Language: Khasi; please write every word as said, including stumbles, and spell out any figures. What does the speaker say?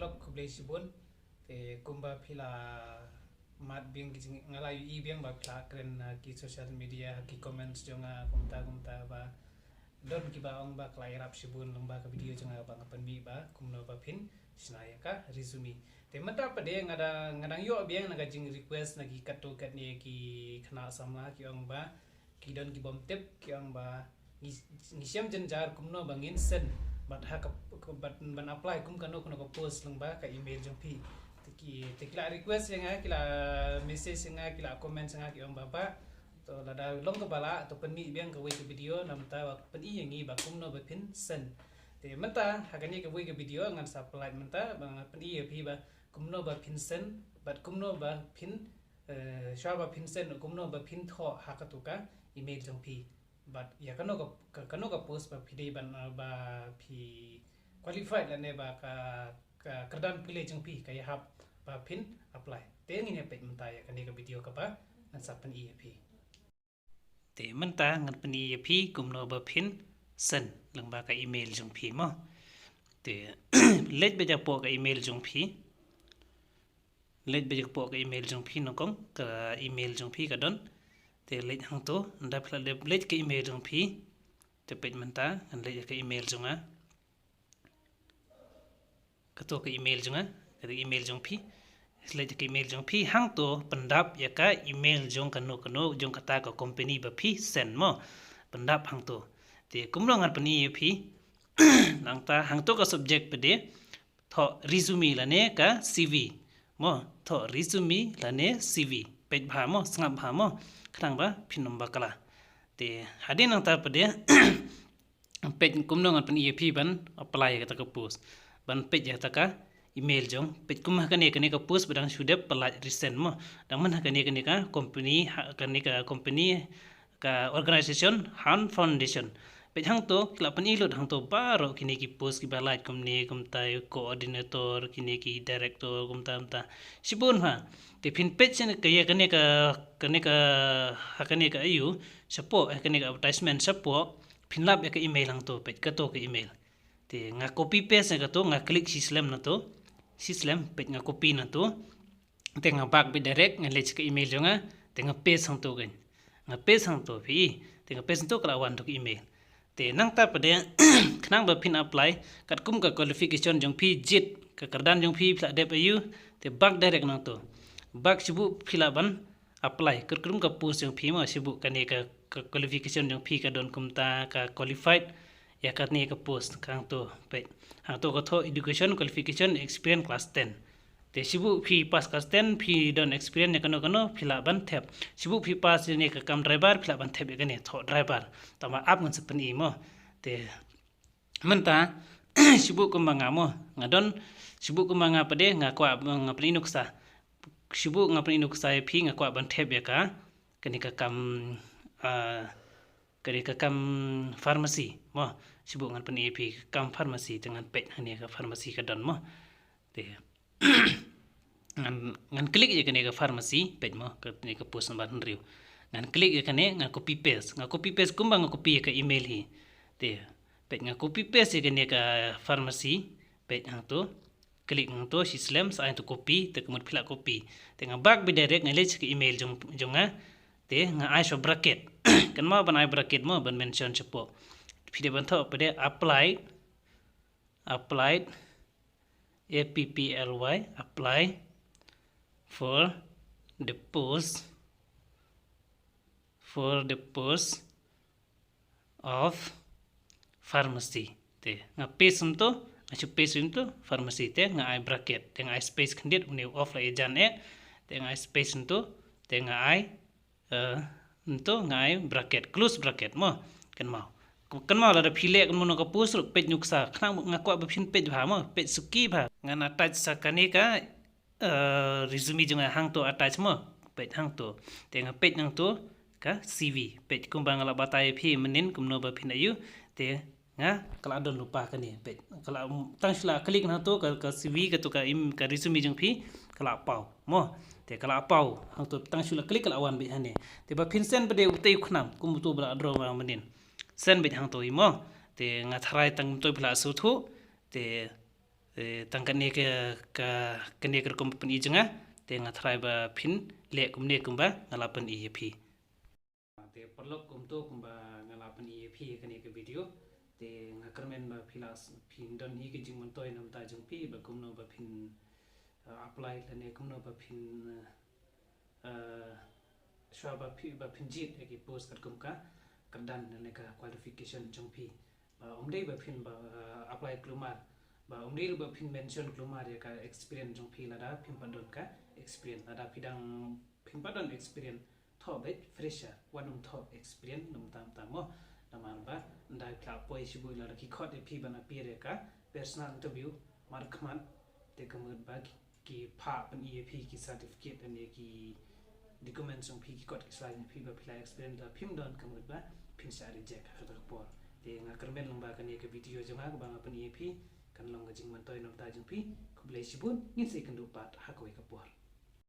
Lok, khublei shibun. Te kumba phi la mad biang ki jing, nga la ïohi biang ba phi la kren ha ki social media, ha ki comments jong nga kumta kumta ba don kiba ong ba ka la ïarap shibun lyngba ka video jong nga ba nga pynmih ba kumno ba phin shna ïa ka resume. Te mynta pat de nga da, nga dang ïoh biang na ka jing request na ki katto katne ki khynnah samla ki ong ba ki don ki bym tip, ki ong ba ngi, ngi shem jynjar kumno ba ngin send bad ha ka, ka, bad ban apply kum kano kano ka post lyngba ka email jong phi. Te ki, te ki la request ïa nga, ki la message ïa nga, ki la comment ïa nga, ki ong ba, Bah, to lada long kaba lah to pynmih biang kawei ka video, namar ba pyni ïa ngi ba kumno ba phin send. Te mynta ha kane kawei ka video ngan sa pyllait mynta ba ngan pyni ïa phi ba kumno ba phin send bad kumno ba phin, eh, shuwa ba phin send kumno ba phin thoh ha katu ka email jong phi. Bad ïa kano ka, ka, kano ka post ba phi dei ban, eh, ba phi qualified lane ba ka, ka kyrdan pule jong phi ka ïahap ba phin apply. Te ngin ïa peit mynta ïa kane ka video kaba ngan sa pyni ïa phi. Te mynta ngan pyni ïa phi kumno ba phin send lyngba ka email jong phi mo. Te leit beit hapoh ka email jong phi. Leit beit hapoh ka email jong phi nyngkong, ka email jong phi ka don. Te leit hangto, ynda phi la leit ka email jong phi. Te peit mynta ngan leit ka email jong nga. Kato ka email jong nga, ka email jong phi. Leit ka email jong phi hangto pyndap ïa ka email jong kano kano jong kata ka company ba phi send mo. Pyndap hangto. Te kumno ngan pyni ïa phi. Nangta hangto ka subject pat de thoh resume lane ka C V mo, thoh resume lane C V. Peit bha mo, sngap bha mo, khnang ba phin ym bakla. Te hadien nangta pat de peit kumno ngan pyni ïa phi ban apply ïa kata ka post. Ban peit ïa kata ka email jong, peit kum ha kane, kane ka post ba dang shu dep pyllait recent mo. Dang myn ha kane, kane ka company, ha kane ka company, ka organization, Han Foundation. Peit hangto, ki la pyni lut hangto baroh kine ki post kiba lait kumne kumtai, coordinator, kine ki director, kumta kumta. Shibun ha. Te phin peit shen ka ïa kane ka, kane ka, ha kane ka ayu, shapoh, ha kane ka advertisement shapoh, phin lap ïa ka email hangto, peit kato ka email. Te nga copy paste ïa kato, nga click shi slem na to, shi slem, peit nga copy na to. Te nga back beit direct, nga leit ka email jong nga, te nga paste hangto kan. Nga paste hangto phi, te nga paste hangto ka la wan to ka email. Te nangta pat de khnang ba phin apply, katkum ka qualification jong phi jied, ka kyrdan jong phi phi la dep ayu, te back direct nangto. Back shibun phi lah ban apply, katkum ka post jong phi mo, shibun kane ka, ka qualification jong phi ka don kumta, ka qualified ïa kane ka post, ka hangto, peit. Hangto ka thoh education, qualification, experience class ten. Te shibun phi pass class ten, phi don experience ïa kano kano, phi lah ban thep. Shibun phi pass ïa ne ka kam driver, phi lah ban thep ïa kane, thoh driver. Tangba ap ngan sa pyni mo. Te mynta shibun kumba nga mo, nga don, shibun kumba nga pat de, nga kwah, nga pyni nuksa. Shibun nga pyni nuksa ïa phi, nga kwah ban thep ïa ka, kane ka kam, ah, kane ka kam pharmacy mo. Shibun ngan pyni ïa phi ka kam pharmacy, te ngan peit hangne ka pharmacy ka don mo. Te ngan, ngan click ïa kane ka pharmacy, peit mo, kane ka post number hynriew. Ngan click ïa kane, ngan copy paste. Nga copy paste kumba nga copy ïa ka email hi. Te peit nga copy paste ïa kane ka pharmacy, peit hangto. Click hangto shi slem, sa ai to copy, te ka mut phi lah copy. Te nga back beit direct, nga leit ka email jong, jong nga. Te nga ai sha bracket. Kynmaw ban ai bracket mo, ban mention shapoh. Phi dei ban thoh pat de apply, applied, A P P L Y, apply for the post, for the post of pharmacy. Te nga paste hangto, nga shu paste hangto pharmacy, te nga ai bracket, te nga ai space khyndiat, une u of la ïajan eh, te nga ai space hangto, te nga ai, eh, hangto nga ai bracket, close bracket mo. Kynmaw. Kynmaw lada phi leh kumno ka post ruh peit nuksa, khnang nga kwah ba phin peit bha mo, peit suki bha. Ngan attach sa kane ka, eh, resume jong nga hangto attach mo. Peit hangto. Te nga peit hangto ka C V. Peit kumba nga la batai ïa phi mynnin kumno ba phin ayu. Te nga ka la don lypa kane. Peit ka la, tang shu la click hangto ka, ka C V kato ka im, ka resume jong phi ka la paw mo. Te ka la paw hangto, tang shu la click ka la wan beit hangne. Te ba phin send pat de utei u khnam kum uto ba la draw ba mynnin. Send beit hangto hi mo. Te nga tharai tang uto phi la sngewthuh. Te Te tang kane ka, ka, kane ka rukom ba pyni jong nga, te nga tharai ba phin leh kumne kumba nga la pyni ïa phi. Te paralok, kumto kumba nga la pyni ïa phi ha kane ka video, te nga kyrmen ba phi la s-, phin don hi ka jingmyntoi na bynta jong phi ba kumno ba phin, uh, apply lane kumno ba phin, uh, uh, shuwa ba phi, ba phin jied ïa ki post katkum ka kyrdan lane ka qualification jong phi. Ba ym dei ba phin ba, uh, apply kulmar. Ba ym dei ruh ba phin mention kulmar ïa ka experience jong phi, lada phim pat don ka experience. Lada phi dang phim pat don experience, thoh beit fresher, wat nym thoh experience, nym tam tam mo. Namar ba ynda phi la poi shibun, lada ki khot ïa phi ban appear ïa ka personal interview markhmat, te ka mut ba ki, ki phah pyni ïa phi ki certificate lane ki documents jong phi, ki kot ki sa jong phi ba phi la experience, lada phim don, ka mut ba phin shah reject ha kata ka por. Te nga kyrmen long ba kane ka video jong nga kaba nga pyni ïa phi kan long ka jingmyntoi na bynta jong phi. Khublei shibun, ngin sa ïakynduh pat ha kawei ka por.